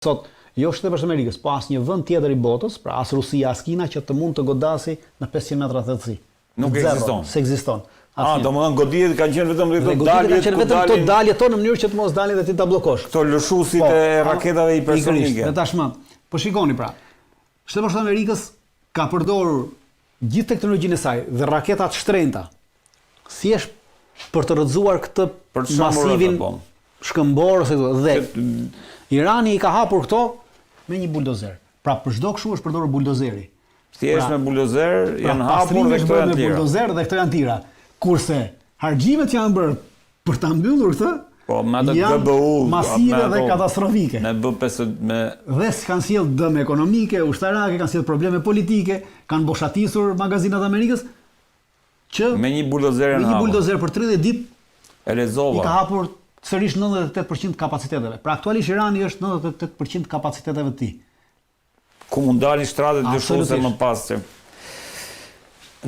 Sot, jo Shtetet e Bashkuara të Amerikës, po asnjë vend tjetër i botës, pra as Rusia, as Kina që të mund të godasi në 500 metra thellësi. Nuk ekziston. S'ekziston. Ah, domethënë goditjet kanë qenë vetëm këto daljet, kanë qenë vetëm këto daljet tonë në mënyrë që të mos dalin dhe ti ta bllokosh. Këto lëshuesit po, e raketave hipersonike. Dhe tashmë, po shikoni pra. Shtetet e Bashkuara të Amerikës ka përdorur gjithë teknologjinë e saj dhe raketa të shtrenjta thjesht për të rrëzuar këtë për të masivin po. shkëmbor ose këto. Dhe Irani i ka hapur këto me një buldozer. Pra për çdo kështu është përdorur buldozeri. Thjesht pra, me buldozer pra, janë hapur dhe këto janë të lira. Me buldozer dhe këto janë të lira. Kurse harxhimet që janë bërë për ta mbyllur këtë, Po, me atë GBU, masive dhe katastrofike. Me B5 me dhe kanë sjellë dëme ekonomike, ushtarake, kanë sjellë probleme politike, kanë boshatisur magazinat e Amerikës, që me një buldozer me një buldozer për 30 ditë e lexova. I ka hapur sërish 98% të kapaciteteve. Pra aktualisht Irani është 98% të kapaciteteve të tij. Ku mund dalin shtratet lëshuese më pas që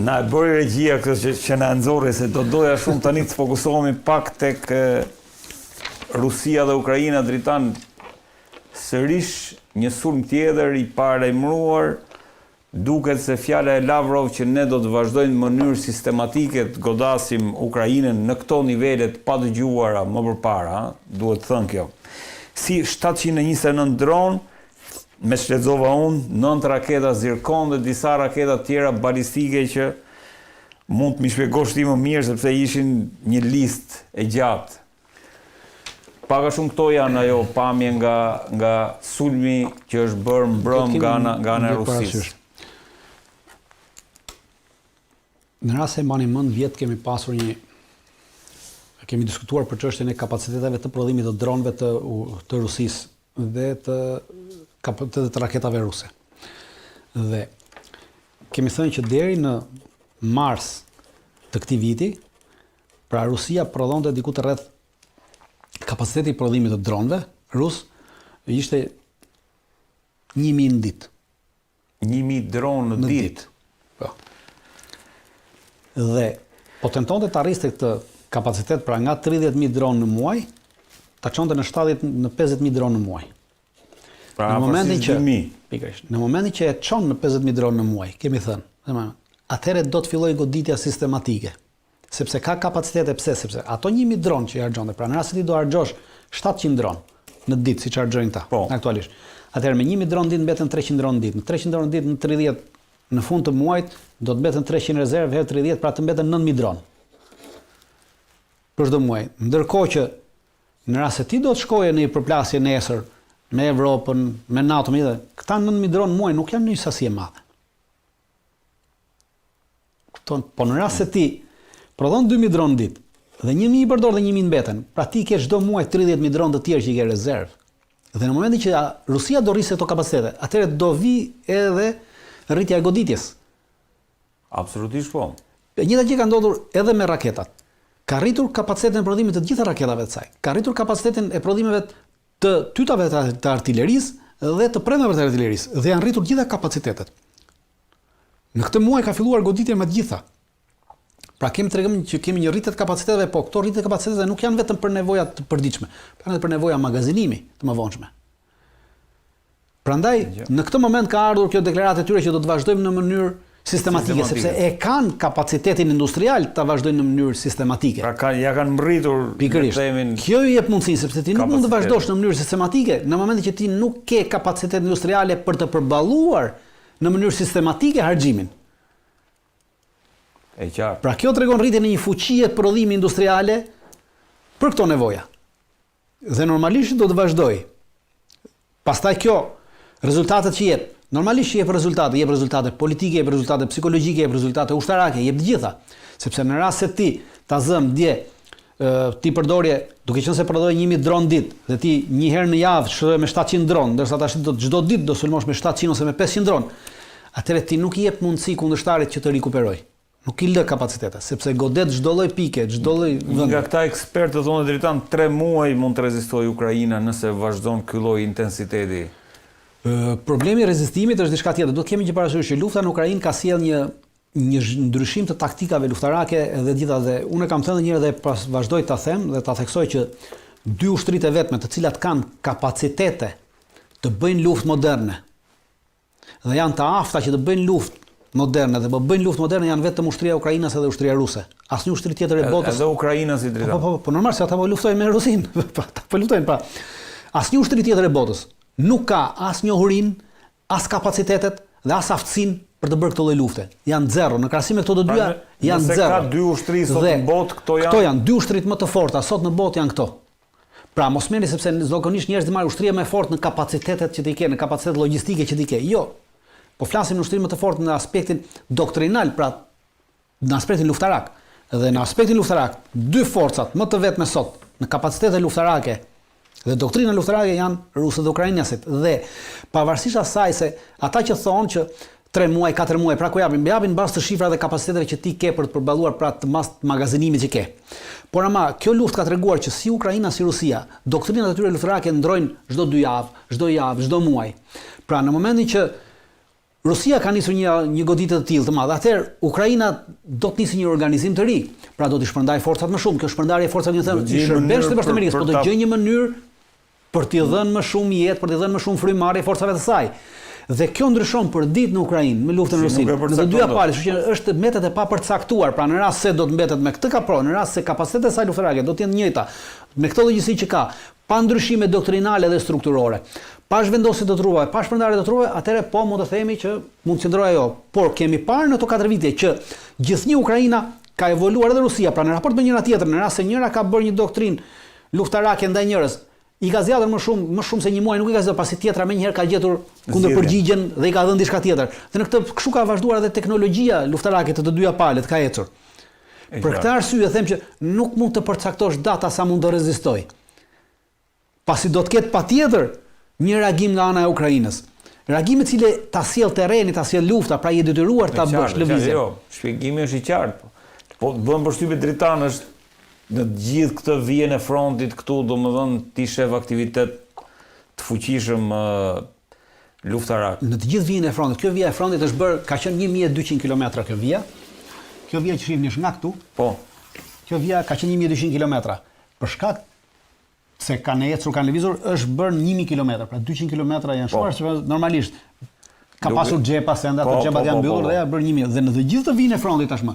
na e bëri regjia këtë që, që na nxorri se do doja shumë tani të fokusohemi pak tek Rusia dhe Ukraina Dritan sërish një sulm tjetër i paralajmëruar Duket se fjala e Lavrov që ne do të vazhdojmë në mënyrë sistematike të godasim Ukrainën në këto nivele të padëgjuara më përpara, duhet thënë kjo. Si 729 dronë, me ç'lexova unë, 9 raketa Zirkon dhe disa raketa të tjera balistike që mund të m'i shpjegosh ti më mirë sepse ishin një listë e gjatë. Pak a shumë këto janë ajo pamje nga nga sulmi që është bërë mbrëm nga ana nga ana e Rusisë. Në rast se mbani mend vjet kemi pasur një kemi diskutuar për çështjen e kapaciteteve të prodhimit të dronëve të të Rusisë dhe të të, të raketave ruse. Dhe kemi thënë që deri në mars të këtij viti Pra Rusia prodhonte diku të rreth kapaciteti i prodhimit të dronëve rus ishte 1000 në ditë. 1000 dronë në, në ditë. ditë. Po. Dhe po tentonte ta rriste këtë kapacitet pra nga 30000 dronë në muaj, ta çonte në 70 në 50000 dronë në muaj. Pra, në momentin që pikërisht, në momentin që e çon në 50000 dronë në muaj, kemi thënë, domethënë, atëherë do të fillojë goditja sistematike. Sepse ka kapacitete pse? Sepse ato 1000 dronë që i harxhonte, pra në rast se ti do harxhosh 700 dronë në ditë siç harxhojnë këta po. aktualisht. Atëherë me 1000 dronë në ditë mbeten 300 dronë në ditë. Në 300 dronë në ditë në 30 në fund të muajit do të mbeten 300 rezervë herë 30, pra të mbeten 9000 dronë. Për çdo muaj. Ndërkohë që në rast se ti do të shkoje në një përplasje nesër me Evropën, me NATO, me gjithë, këta 9000 dronë në muaj nuk janë një sasi e madhe. Kupton? Po në rast se ti prodhon 2000 dronë në ditë dhe 1000 i përdor dhe 1000 mbeten, pra ti ke çdo muaj 30000 dronë të tjerë që i ke rezervë. Dhe në momentin që Rusia do rrisë këto kapacitete, atëherë do vi edhe rritja e goditjes. Absolutisht po. E njëjta gjë ka ndodhur edhe me raketat. Ka rritur kapacitetin e prodhimit të të gjitha raketave të saj. Ka rritur kapacitetin e prodhimeve të tytave të artilerisë dhe të predhave të artilerisë dhe janë rritur të gjitha kapacitetet. Në këtë muaj ka filluar goditja me të gjitha. Pra kemi tregojmë që kemi një rritje të kapaciteteve, po këto rritje të kapaciteteve nuk janë vetëm për nevoja të përditshme, por janë edhe për nevoja magazinimi të mëvonshme. Prandaj në këtë moment ka ardhur kjo deklaratë e tyre që do të vazhdojmë në mënyrë sistematike, sepse e kanë kapacitetin industrial ta vazhdojnë në mënyrë sistematike. Pra ka, ja kanë mbërritur, Pikërisht. Themin, kjo ju jep mundësinë sepse ti nuk mund të vazhdosh në mënyrë sistematike në momentin që ti nuk ke kapacitet industriale për të përballuar në mënyrë sistematike harxhimin. E qartë. Pra kjo tregon rritjen e një fuqie të prodhimi industriale për këto nevoja. Dhe normalisht do të vazhdojë. Pastaj kjo rezultatet që jep, normalisht që jep rezultate, jep rezultate politike, jep rezultate psikologjike, jep rezultate ushtarake, jep të gjitha. Sepse në rast se ti ta zëm dje ti përdorje, duke qenë se prodhoje 1000 dronë ditë dhe ti një herë në javë sulmoje me 700 dronë, ndërsa tash do çdo ditë do sulmosh me 700 ose me 500 dronë. Atëherë ti nuk i jep mundësi kundërshtarit që të rikuperojë. Nuk i lë kapacitete, sepse godet çdo lloj pike, çdo lloj vendi. Nga këta ekspertë thonë Dritan, 3 muaj mund të rezistojë Ukraina nëse vazhdon ky lloj intensiteti. Problemi i rezistimit është diçka tjetër. Duhet të kemi një parasysh që lufta në Ukrainë ka sjellë një një ndryshim të taktikave luftarake dhe gjitha dhe unë e kam thënë një herë dhe pas vazhdoj ta them dhe ta theksoj që dy ushtritë e vetme të cilat kanë kapacitete të bëjnë luftë moderne. Dhe janë të afta që të bëjnë luftë moderne dhe po bëjnë luftë moderne janë vetëm ushtria ukrainase dhe ushtria ruse. Asnjë ushtri tjetër e botës. Edhe ukrainasit Dritan. Po, po, po, po normal se ata po luftojnë me Rusinë. Po ata po luftojnë pra. Asnjë ushtri tjetër e botës nuk ka as njohurinë, as kapacitetet dhe as aftësinë për të bërë këtë lloj lufte. Janë zero në krahasim me këto të dyja, pra, janë zero. Nëse ka dy ushtri sot në botë, këto janë Këto janë dy ushtritë më të forta sot në botë janë këto. Pra mos merrni sepse zakonisht njerëzit marrin ushtria më e fortë në kapacitetet që ti ke, në kapacitetet logjistike që ti ke. Jo. Po flasim në ushtrinë më të fortë në aspektin doktrinal, pra në aspektin luftarak. Dhe në aspektin luftarak, dy forcat më të vetme sot në kapacitete luftarake dhe doktrina luftarake janë rusët dhe ukrainasit. Dhe pavarësisht asaj se ata që thonë që 3 muaj, 4 muaj, pra ku japin, japin në bazë të shifrave dhe kapaciteteve që ti ke për të përballuar pra të mas të magazinimit që ke. Por ama, kjo luftë ka treguar që si Ukraina si Rusia, doktrinat e tyre luftarake ndrojnë çdo dy javë, çdo javë, çdo muaj. Pra në momentin që Rusia ka nisur një një goditje të tillë të madhe, atëherë Ukraina do të nisë një organizim të ri. Pra do të shpërndajë forcat më shumë. Kjo shpërndarje e forcave, do të thënë, i shërben Shteteve të Amerikës, po do gjejë një mënyrë për t'i dhënë më shumë jetë, për t'i dhënë më shumë frymëmarrje forcave të saj. Dhe kjo ndryshon për ditë në Ukrainë, me luftën në Rusi. Në të dyja palët, kështu që është mbetet e papërcaktuar. Pra në rast se do të mbetet me këtë kapro, në rast se kapacitetet e saj luftarake do të jenë të njëjta, me këtë logjistikë që ka, pa ndryshime doktrinale dhe strukturore, pa zhvendosje të trupave, pa shpërndarje të trupave, atëherë po mund të themi që mund të qëndrojë ajo. Por kemi parë në këto katër vite që gjithnjë Ukraina ka evoluar edhe Rusia, pra në raport me njëra tjetrën, në rast se njëra ka bërë një doktrinë luftarake ndaj njërës, i ka zgjatur më shumë, më shumë se një muaj nuk i ka zgjatur, pasi tjetra menjëherë ka gjetur kundërpërgjigjen dhe i ka dhënë diçka tjetër. Dhe në këtë kështu ka vazhduar edhe teknologjia luftarake të të dyja palët ka ecur. Për këtë arsye them që nuk mund të përcaktosh data sa mund të rezistojë. Pasi do të ketë patjetër një reagim nga ana e Ukrainës. Reagim i cili ta sjell terreni, ta sjell lufta, pra je detyruar ta bësh lëvizjen. Jo, shpjegimi është i qartë. Po, po bën përshtypje Dritan është në të gjithë këtë vijën e frontit këtu, domethënë ti shef aktivitet të fuqishëm luftarak. Në të gjithë vijën e frontit, kjo vija e frontit është bërë, ka qenë 1200 kilometra kjo vija. Kjo vija që shihni është nga këtu. Po. Kjo vija ka qenë 1200 kilometra. Për shkak se kanë ecur, kanë lëvizur, është bërë 1000 kilometra, pra 200 kilometra janë po. shuar, sepse normalisht ka pasur xhepa sende, ato po, xhepat po, janë mbyllur dhe janë bërë 1000 dhe në të gjithë të vijën e frontit tashmë.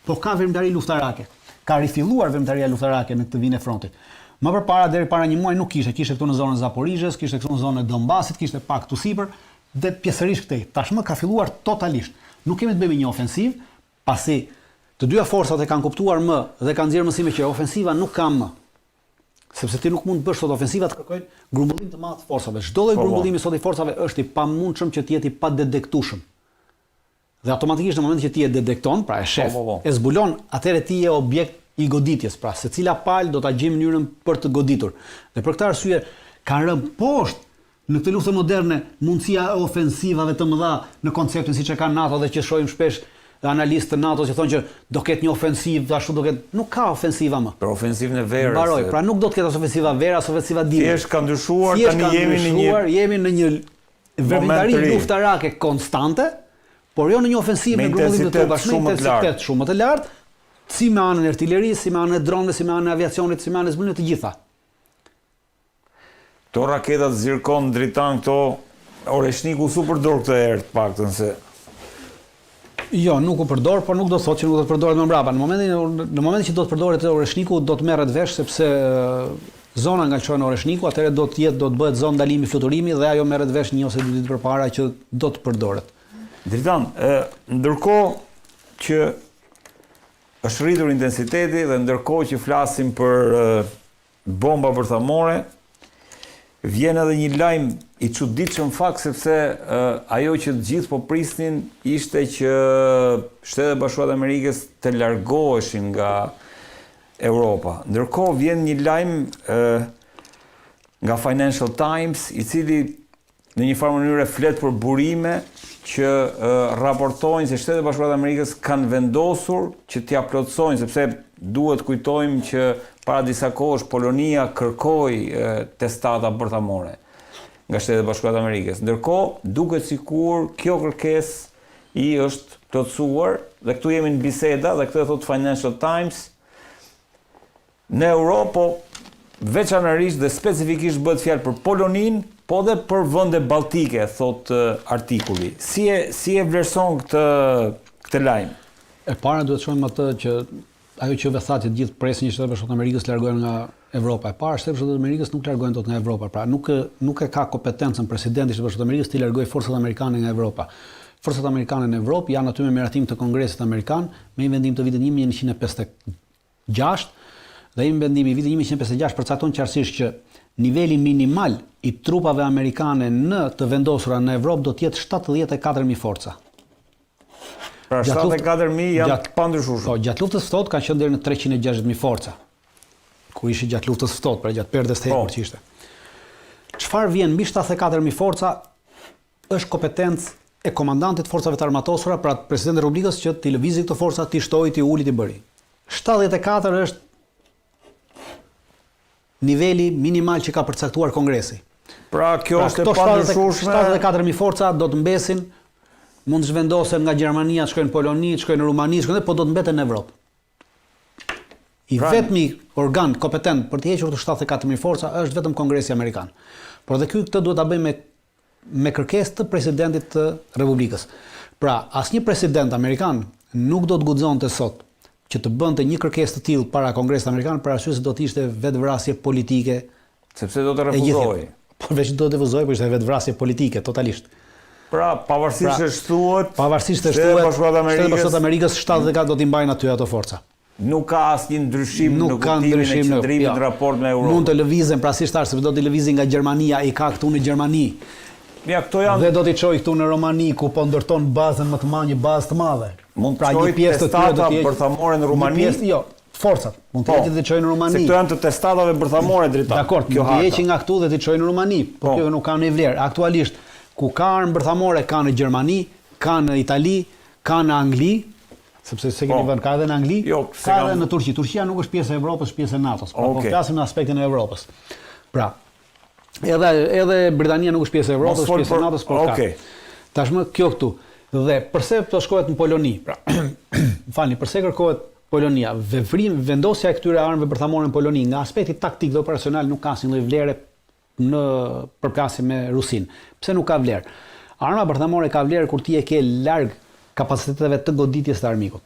Po ka veprimtari luftarake. Ka rifilluar veprimtaria luftarake në këtë vijën e frontit. Më përpara deri para një muaji nuk kishte, kishte këtu në zonën e Zaporizhës, kishte këtu në zonën e Donbasit, kishte pak këtu sipër dhe pjesërisht këtej. Tashmë ka filluar totalisht. Nuk kemi të bëjmë me një ofensivë, pasi të dyja forcat e kanë kuptuar më dhe kanë nxjerrë mësime që ofensiva nuk ka më. Sepse ti nuk mund të bësh sot ofensiva të kërkojnë grumbullim të madh të forcave. Çdo lloj po, po. grumbullimi sot i forcave është i pamundshëm që të jetë i padedektueshëm. Dhe automatikisht në momentin që ti e dedekton, pra e shef, po, po, po. e zbulon, atëherë ti je objekt i goditjes, pra secila palë do ta gjejë mënyrën për të goditur. Dhe për këtë arsye ka rënë poshtë Në këtë luftë moderne, mundësia e ofensivave të mëdha në konceptin siç e ka NATO dhe që shohim shpesh analistë të NATO-s që thonë që do ketë një ofensivë, ashtu do ketë, nuk ka ofensiva më. Për ofensivën e verës. Mbaroi, pra nuk do të ketë as ofensiva vera, as ofensiva dimri. Thjesht ka ndryshuar, tani jemi në një jemi në një veprimtari luftarake konstante, por jo në një ofensivë me grumbullim të trupash, me intensitet shumë më të lartë, si me anën e artilerisë, si me anën e dronëve, si me anën e aviacionit, si me anën e zbulimit të gjitha. Këto raketat Zirkon, Dritan, këto Oreshniku s'u përdor këtë herë të paktën se Jo, nuk u përdor, por nuk do të thotë që nuk do të përdoret më mbrapa. Në momentin në momentin që do të përdoret Oreshniku, do të merret vesh sepse zona nga çohen Oreshniku, atëherë do të jetë do të bëhet zonë ndalimi fluturimi dhe ajo merret vesh një ose dy ditë përpara që do të përdoret. Dritan, ë ndërkohë që është rritur intensiteti dhe ndërkohë që flasim për Bomba bërthamore, vjen edhe një lajm i çuditshëm në fakt sepse ajo që të gjithë po prisnin ishte që Shtetet e Bashkuara të Amerikës të largoheshin nga Europa. Ndërkohë vjen një lajm nga Financial Times, i cili në një farë mënyre flet për burime që raportojnë se Shtetet e Bashkuara të Amerikës kanë vendosur që t'ia plotësojnë sepse duhet të kujtojmë që para disa kohësh Polonia kërkoi testata bërthamore nga Shtetet e Bashkuara të Amerikës. Ndërkohë, duket sikur kjo kërkesë i është plotësuar dhe këtu jemi në biseda dhe këtë e thotë Financial Times Në Europë, po veçanërisht dhe specifikisht bëhet fjalë për Poloninë. po dhe për vende baltike, thotë artikulli. Si e si e vlerëson këtë këtë lajm? E para duhet të shohim atë që ajo që ju thatë që të gjithë presin që Shtetet e Bashkuara të Amerikës largohen nga Evropa. E para, Shtetet e Bashkuara të Amerikës nuk largohen dot nga Evropa. Pra, nuk nuk e ka kompetencën presidenti i Shteteve të Bashkuara të Amerikës t'i largojë forcat amerikane nga Evropa. Forcat amerikane në Evropë janë aty me miratim të Kongresit Amerikan, me një vendim të vitit 1956 dhe ai vendim i vitit 1956 përcakton qartësisht që niveli minimal i trupave amerikane në të vendosura në Evropë do të jetë 74.000 forca. Pra 74.000 janë të pandryshueshëm. Po, gjatë luftës ftohtë kanë qenë deri në 360.000 forca. Kur ishin gjatë luftës ftohtë, pra gjatë perdes së hekurt po. që ishte. Çfarë vjen mbi 74.000 forca është kompetencë e komandantit të forcave të armatosura, pra presidentit të Republikës që t'i lëvizi këto forca, t'i shtojë, t'i uli, t'i bëri. 74 është niveli minimal që ka përcaktuar Kongresi. Pra kjo pra, është e pandryshueshme. 74000 forca do të mbesin, mund të zhvendosen nga Gjermania, të shkojnë në Poloni, të shkojnë në Rumani, të shkojnë, po do të mbeten në Evropë. I pra, vetmi organ kompetent për të hequr këto 74000 forca është vetëm Kongresi Amerikan. Por dhe ky këtë duhet ta bëjë me me kërkesë të presidentit të Republikës. Pra, asnjë president amerikan nuk do të guxonte sot që të bënte një kërkesë të tillë para Kongresit Amerikan për arsye se do të ishte vetëvrasje politike. Sepse do të refuzohej. Përveç do të refuzohej, por ishte vetëvrasje politike totalisht. Pra, pavarësisht pra, se ç'thuhet, pavarësisht se ç'thuhet, Shtetet e Bashkuara të Amerikës 74 do t'i mbajnë aty ato forca. Nuk ka asnjë ndryshim në kuptimin e qëndrimit jo. në raport me Europën. Mund të lëvizen, pra siç thashë, sepse do t'i lëvizin nga Gjermania, i ka këtu në Gjermani. Ja, këto janë Dhe do t'i çojë këtu në Romani ku po ndërton bazën më të madhe, një bazë të madhe. Mund të pra, një pjesë të tyre do t'i bërthamore në Rumani. Një pjesë, jo, forcat. Mund të po, heqin të çojnë në Rumani. Se këto janë të testatave bërthamore Dritan. Dakord, mund të heqin nga këtu dhe t'i çojnë në Rumani, po, po. kjo nuk ka ndonjë vlerë. Aktualisht ku ka armë bërthamore ka në Gjermani, ka në Itali, ka në Angli, Sepse s'e keni po. vënë, ka edhe në Angli, jo, ka edhe në Turqi. Turqia nuk është pjesë e Evropës, është pjesë e NATO-s. Pra, po flasim në aspektin e Evropës. Pra, edhe edhe Britania nuk është pjesë e Evropës, është pjesë e NATO-s, por ka. Okay. Tashmë kjo këtu. Dhe përse po shkohet në Poloni? Pra, më falni, përse kërkohet Polonia? Veprim vendosja e këtyre armëve bërthamore në Poloni nga aspekti taktik dhe operacional nuk ka asnjë lloj vlere në përplasje me Rusinë. Pse nuk ka vlerë? Arma bërthamore ka vlerë kur ti e ke larg kapaciteteve të goditjes të armikut.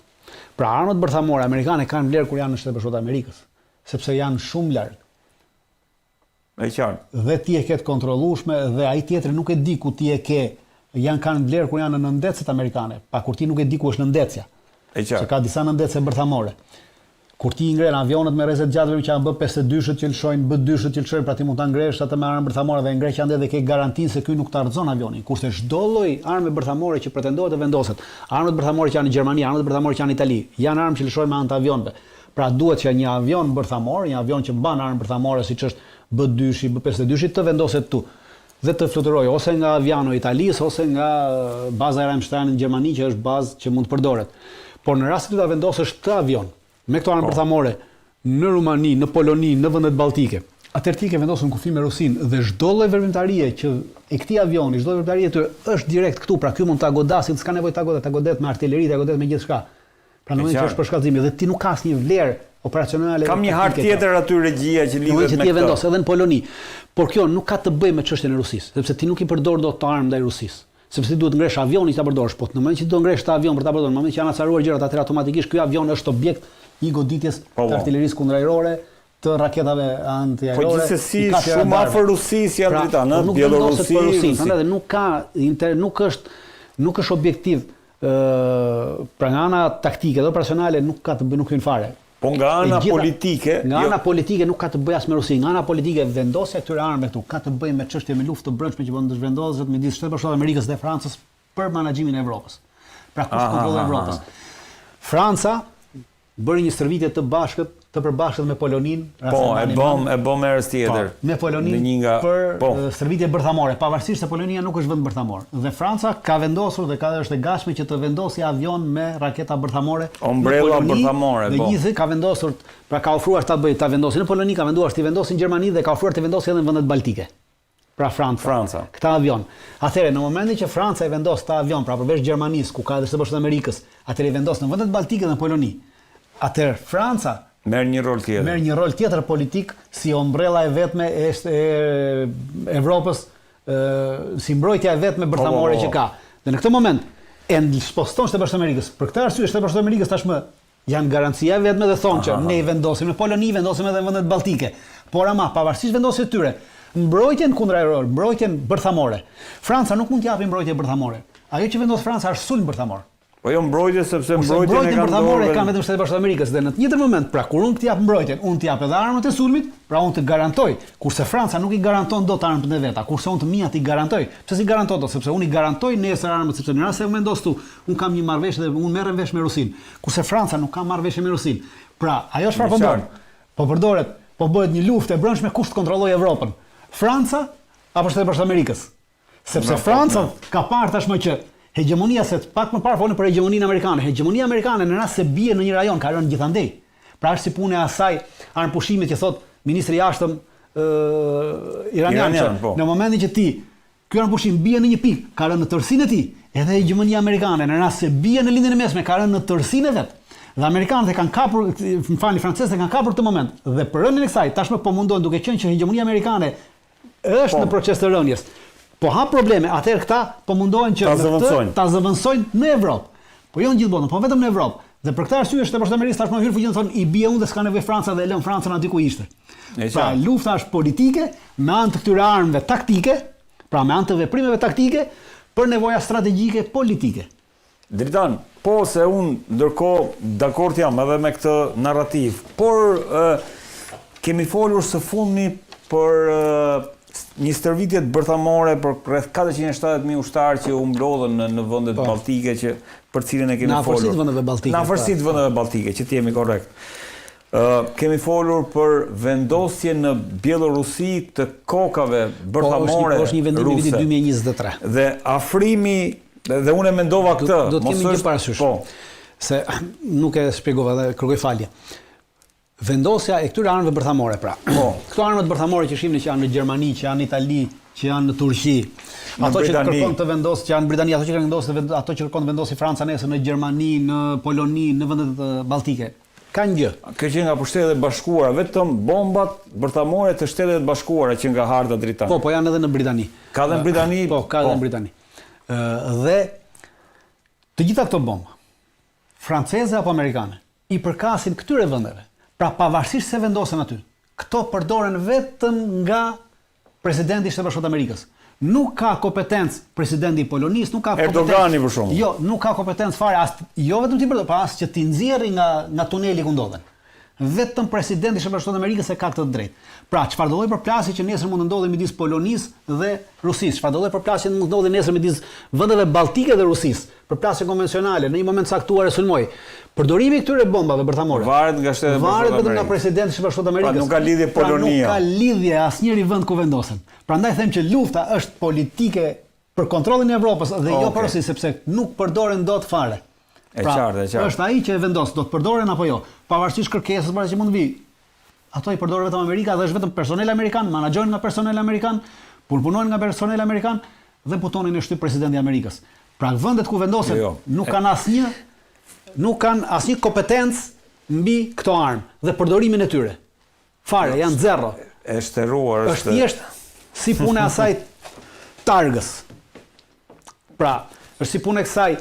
Pra armët bërthamore amerikane kanë vlerë kur janë në Shtetet e Bashkuara të Amerikës, sepse janë shumë larg. E qartë. Dhe ti e ke të kontrollueshme dhe ai tjetri nuk e di ku ti e ke, janë kanë vlerë kur janë në nëndetëset amerikane, pa kur ti nuk e di ku është nëndetësja. E qartë. Se ka disa nëndetëse bërthamore. Kur ti i ngren avionët me rreze të gjatë që janë B-52-shët që lëshojnë, B-2-shët që lëshojnë, pra ti mund ta ngresh atë me armë bërthamore dhe e ngre që andej dhe ke garantinë se ky nuk ta rrëzon avionin. Kurse çdo lloj arme bërthamore që pretendohet të vendoset, armët bërthamore që janë në Gjermani, armët bërthamore që janë në Itali, janë armë që lëshohen me anë të avionëve. Pra duhet që një avion bërthamor, një avion që mban armë bërthamore siç është B-2-shi, B-52-shi të vendoset këtu dhe të fluturojë ose nga Aviano i Italisë ose nga baza e Ramstein në Gjermani që është bazë që mund të përdoret. Por në rast se ti ta vendosësh këtë avion me këto armë po. bërthamore në Rumani, në Poloni, në vendet baltike, atëherë ti ke vendosur në kufi me Rusinë dhe çdo lloj veprimtarie që e këtij avioni, çdo veprimtarie e tyre është direkt këtu, pra ky mund ta godasë, s'ka nevojë ta godet, ta godet me artileri, ta godet me gjithçka. Pra në momentin që është përshkallëzimi dhe ti nuk ka asnjë vlerë operacionale. Kam një hartë tjetër aty regjia që lidhet me këtë. Që ti e vendos edhe në Poloni. Por kjo nuk ka të bëjë me çështjen e Rusisë, sepse ti nuk i përdor dot këto armë ndaj Rusisë. Sepse ti duhet të ngresh avionin që ta përdorësh, po në momentin që ti do ngresh këtë avion për ta përdorur, në momentin që janë acaruar gjërat, atëherë automatikisht ky avion është objekt i goditjes po, të po. artilerisë kundrajrore, të raketave antiajrore. Po gjithsesi shumë afër Rusisë janë pra, Dritan, ëh, po Bjellorusi, për Rusinë, prandaj dhe nuk ka inter, nuk është nuk është objektiv ë pra nga ana taktike dhe operacionale nuk ka të bëjë nuk hyn fare. Po nga ana gjitha, politike, nga jo. ana politike nuk ka të bëjë as me Rusinë, nga ana politike vendosja e këtyre armëve këtu ka të bëjë me çështje me luftë të brendshme që po zhvendoset midis Shteteve të Bashkuara të Amerikës dhe Francës për menaxhimin e Evropës. Pra kush kontrollon Evropës? Franca Bëri një stërvitje të bashkët, të përbashkët me Poloninë, po, e bëm, e bëm herës tjetër. Po, me Poloninë një nga, për po. stërvitje bërthamore, pavarësisht se Polonia nuk është vend bërthamor. Dhe Franca ka vendosur dhe ka është e gatshme që të vendosë avion me raketa bërthamore Ombrella bërthamore, po. Dhe gjithë ka vendosur, pra ka ofruar ta bëjë, ta vendosë në Poloni, ka menduar t'i vendosë në Gjermani dhe ka ofruar të vendosë edhe në vendet baltike. Pra Franca. Franca. Këta avion. Atëherë, në momentin që Franca i vendos këta avion, pra përveç Gjermanisë, ku ka edhe Shtetet e Bashkuara të Amerikës, atëherë i vendos në vendet baltike dhe në Poloni. Atëherë Franca merr një rol tjetër. Merr një rol tjetër politik si ombrella e vetme e e Evropës. ë si mbrojtja e vetme bërthamore po, po, po. që ka. Dhe në këtë moment e sposton Shtetet e Bashkuara të Amerikës. Për këtë arsye Shtetet e Bashkuara të Amerikës tashmë janë garancia e vetme dhe thonë që ne i vendosim në Poloni, vendosim edhe në vendet baltike. Por ama pavarësisht vendosjes së tyre, mbrojtjen kundërajrore, mbrojtjen bërthamore. Franca nuk mund të japi mbrojtje bërthamore. Ajo që vendos Franca është sulm bërthamor. Po jo mbrojtje sepse mbrojtjen e kanë bërthamore e kanë vetëm Shtetet e Bashkuara të Amerikës dhe në të njëjtën moment, pra kur unë të jap mbrojtjen, unë të jap edhe armët e sulmit, pra unë të garantoj, kurse Franca nuk i garanton dot armët e veta, kurse unë të miat i garantoj. Pse s'i garanton dot? Sepse unë i garantoj nesër armët, sepse në rast se unë vendos këtu, unë kam një marrëveshje dhe unë merrem vesh me Rusinë. Kurse Franca nuk ka marrëveshje me Rusinë. Pra, ajo çfarë po ndodh? Po përdoret, po bëhet një luftë e brendshme kush të kontrollojë Evropën. Franca apo Shtetet e Bashkuara të Amerikës? Sepse Franca ka parë tashmë që hegjemonia se pak më parë folëm për hegjemoninë amerikane. Hegjemonia amerikane në rast se bie në një rajon ka rënë gjithandej. Pra është si puna e asaj armëpushimit që thotë ministri i jashtëm ë iranian, iranian po. në momentin që ti ky armëpushim bie në një pikë, ka rënë në tërësinë e tij. Edhe hegjemonia amerikane në rast se bie në Lindjen e Mesme ka rënë në tërësinë e vet. Dhe amerikanët e kanë kapur, më falni, francezët e kanë kapur këtë moment. Dhe për rënien e kësaj tashmë po mundohen duke qenë që hegjemonia amerikane Është në proces të rënies. Po hap probleme, atëherë këta po mundohen që ta zëvendësojnë. Ta zëvendësojnë në Evropë. Po jo në gjithë botën, po vetëm në Evropë. Dhe për këtë arsye Shtetet e Bashkuara të Amerikës tashmë hyrë fuqi thonë i bie unë dhe s'ka nevojë Franca dhe e lënë Francën aty ku ishte. Pra lufta është politike me anë të këtyre armëve taktike, pra me anë të veprimeve taktike për nevoja strategjike politike. Dritan, po se unë ndërkohë dakord jam edhe me këtë narrativë, por ë kemi folur së fundmi për ë, një stërvitje bërthamore për rreth 470.000 ushtarë që u mblodhën në, në vendet po. baltike që për cilën e kemi folur. Në afërsi të vendeve baltike. Në afërsi të po. vendeve baltike, që të jemi korrekt. Ë kemi folur për vendosjen në Bjellorusi të kokave bërthamore. Po, është një vendim i vitit 2023. Dhe afrimi Dhe unë e mendova këtë. Do të kemi një parasysh. Po. Se nuk e shpjegova dhe kërkoj falje. Vendosja e këtyre armëve bërthamore pra. Po. Këto armët bërthamore që shihni që janë në Gjermani, që janë në Itali, që janë në Turqi, në ato që kërkon të vendosë që janë në Britani, ato që kërkon të vendosë, ato që kërkon të vendosë Franca nesër në Gjermani, në Poloni, në vendet baltike. Kanë gjë. Kjo që nga Shtetet e Bashkuara, vetëm bombat bërthamore të Shteteve të Bashkuara që nga harta Dritan. Po, po janë edhe në Britani. Ka edhe në Britani? Po, ka edhe po. në Britani. Dhe të gjitha këto bomba, franceze apo amerikane, i përkasin këtyre vendeve. Pra pavarësisht se vendosen aty, këto përdoren vetëm nga presidenti i Shteteve të Bashkuara të Amerikës. Nuk ka kompetencë presidenti i Polonisë, nuk ka kompetencë. Erdogani për shembull. Jo, nuk ka kompetencë fare as jo vetëm t'i përdorë, por as që t'i nxjerrë nga nga tuneli ku ndodhen. Vetëm presidenti i Shteteve të Bashkuara të Amerikës e ka këtë të drejtë. Pra, çfarëdo lloj përplasje që nesër mund të ndodhi midis Polonisë dhe Rusisë, çfarëdo lloj përplasje mund të ndodhi nesër midis vendeve baltike dhe Rusisë, përplasje konvencionale, në një moment të caktuar e sulmoi. Përdorimi i këtyre bombave bërthamore varet nga Shtetet e Bashkuara të Amerikës. Varet vetëm nga presidenti i Shteteve të Bashkuara të Amerikës. Pra nuk ka lidhje Polonia. Pra nuk ka lidhje asnjëri vend ku vendosen. Prandaj them që lufta është politike për kontrollin e Evropës dhe jo për Rusinë, sepse nuk përdoren dot fare. E pra, qartë, e qartë. Është ai që e vendos, do të përdoren apo jo, pavarësisht kërkesës para që mund të vijë. Ato i përdor vetëm Amerika dhe është vetëm personel amerikan, menaxhohen nga personel amerikan, punëpunohen nga personel amerikan dhe butonin e shtyp presidenti i Amerikës. Pra vendet ku vendosen jo, jo. nuk kanë asnjë nuk kanë asnjë kompetencë mbi këto armë dhe përdorimin e tyre. Fare, janë zero. E shteruar është. Është thjesht si puna e asaj targës. Pra, është si puna e kësaj.